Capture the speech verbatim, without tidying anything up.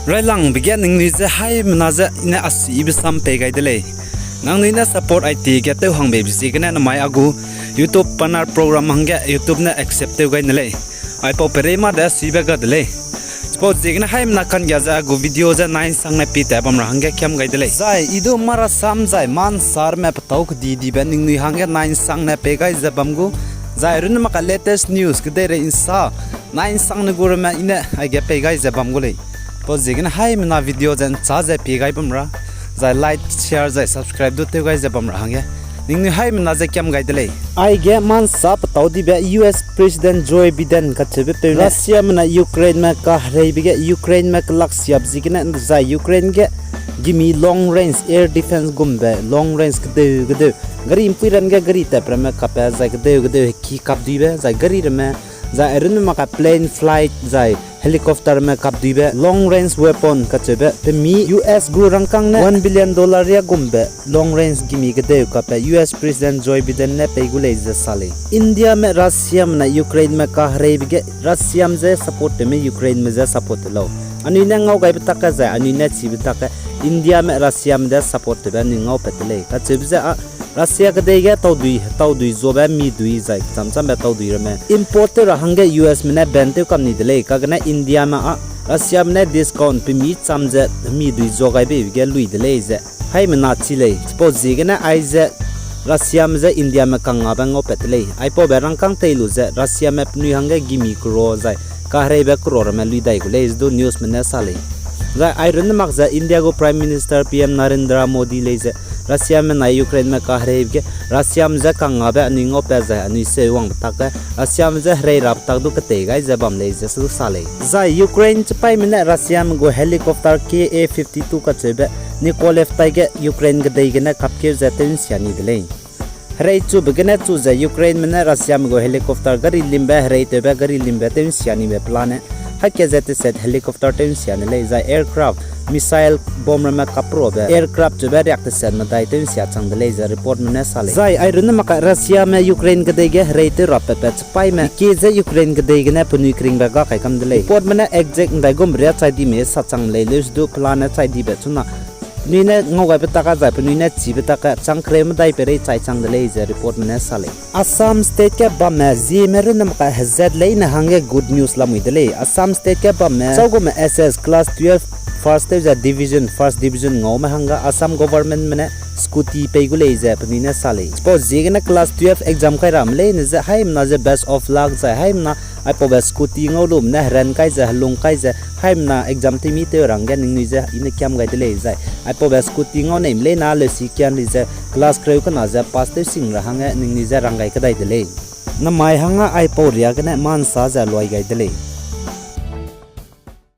Railangbe ge ningnui je haimena je i ne asuibe sam pei gai de lei. Nangnui ne support ai ti ge tew hangbeibe ziegene namai a gu YouTube partner program hangge YouTube ne accept tew gai ne lei. Aipau perei mâ de asuibe ga de lei. Chipau ziegene haimena kanggia ze a gu video je nai'nsang ne pie tat bam ra hangge kiam gai de lei. Zai i du mara sam zai ma'nsarme petâu kedidibe ningnui hangge nai'nsang ne pei gai ze bam gu. Zai runne mak ka latest news kedeirei ’nsa nai'nsang ne gu ramme i ne aige pei gai ze bam gu lei. Chipau ziegene haimena video je ’nchâ ze pie gai bam ra, zai like, share, zai subscribe du tew gai ze bam ra hangge ningnui haimena je kiam gai de lei. Aige ma'nsa petâu dibe U S President Joe Biden kacheube peu ne Russiame ne Ukraineme kahereibe ge Ukraineme kelaksiap ziegene zai Ukraine ge gimi long range air defence gumbe long range kedeu kedeu, gari ’mpuî ram ge gari tap ramme kapbe zai kedeu kedeu heki kapduibe zai gari ramme, zai airunne mak ka plane flight zai helicopterme kapduibe long range weapon kacheube pemi U S gu rangkâng ne one billion dollar riâ gumbe long range gimi kedeu kapbe U S President Joe Biden ne pei gu lei ze sa lei. Indiame Russiame ne Ukraineme kahereibe ge Russiame je support tewme Ukraineme je support te lau. Anui ne ngau gaibe tak ge zai anui ne chibe tak ge Indiame Russiame de support tewbe anui ngaupat te lei. Kacheube ze â Russia kedei ge taudui, taudui zuabe midui zai chamchambe taudui ramme import tew ra hangge U Sme ne ban tew kam ni de lei. Kagene Indiame â Russiame ne discount pemi cham ze midui zua gai beibe ge lui de lei ze haimena chi lei. Chipau ziegene aize Russiame je Indiame kangngabe ngaupat te lei. Aipaube rangkâng tei lu ze Russiame penui hangge gimi kero zai kahereibe kero ramme lui dai gu lei ze du newsme ne sa lei. Zai airunne mak ze India gu Prime Minister P M Narendra Modi lei ze Russiame nai Ukraineme kahereibe ge Russiame je kangngabe anui ngaupat zai anui seu wangbe tak ge Russiame je herei rabe tak du ketei gai ze bam lei ze du sa lei. Zai Ukraine chipaîme ne Russiame gu helicopter K A fifty two kacheube Nikolaev tai ge Ukraine kedei gene kapkeu ze tew ’nsia ni de lei. Herei chube gene chu ze Ukraineme ne Russiame gu helicopter gari limbe, herei tewbe gari limbe tew ’nsia nibe pelane, haî kat ze teset helicopter tew ’nsia ne lei, zai aircraft, missile bomb ramme kaprobe aircraft chube riak teset medai tew ’nsia chang de lei ze reportme ne sa lei. Zai airunne mak ka Russiame Ukraine kedei ge herei tew rapatbe chipaîme ike ze Ukraine kedei gene penui keringbe ga kai kam de lei. Reportme ne exact ’ndaigum riâ chai dime sa chang lei, leu ze du pelane chai dibe chuna penui ne ngau gaibe tak ge zai penui ne chibe tak ge chang kereu medai peirei chai chang de lei ze reportme ne sa lei. Assam State ge bamme Zeme runne mak ka hezat leine hangge good news lamui de lei. Assam State ge bamme châugume S S class twelve first tew ze division, first division ngaume hangge Assam governmentme ne scooty pei gu lei ze penui ne sa lei. Chipau ziegene class twelve exam kai ramme leine je haimena je best of luck zai haimena aipaube scooty ngau lume ne heran kai ze helung kai ze haimena exam tewmi tew ra hangge ningnui je i ne kiam gai de lei zai aipaube scooty ngau neime leine leusi kian ri ze class kereu kena ze pass tew sing ra hangge ningnui je rang gai kedai de lei. Namai hangge aipau riâ gene ma'nsa ze luai gai de lei.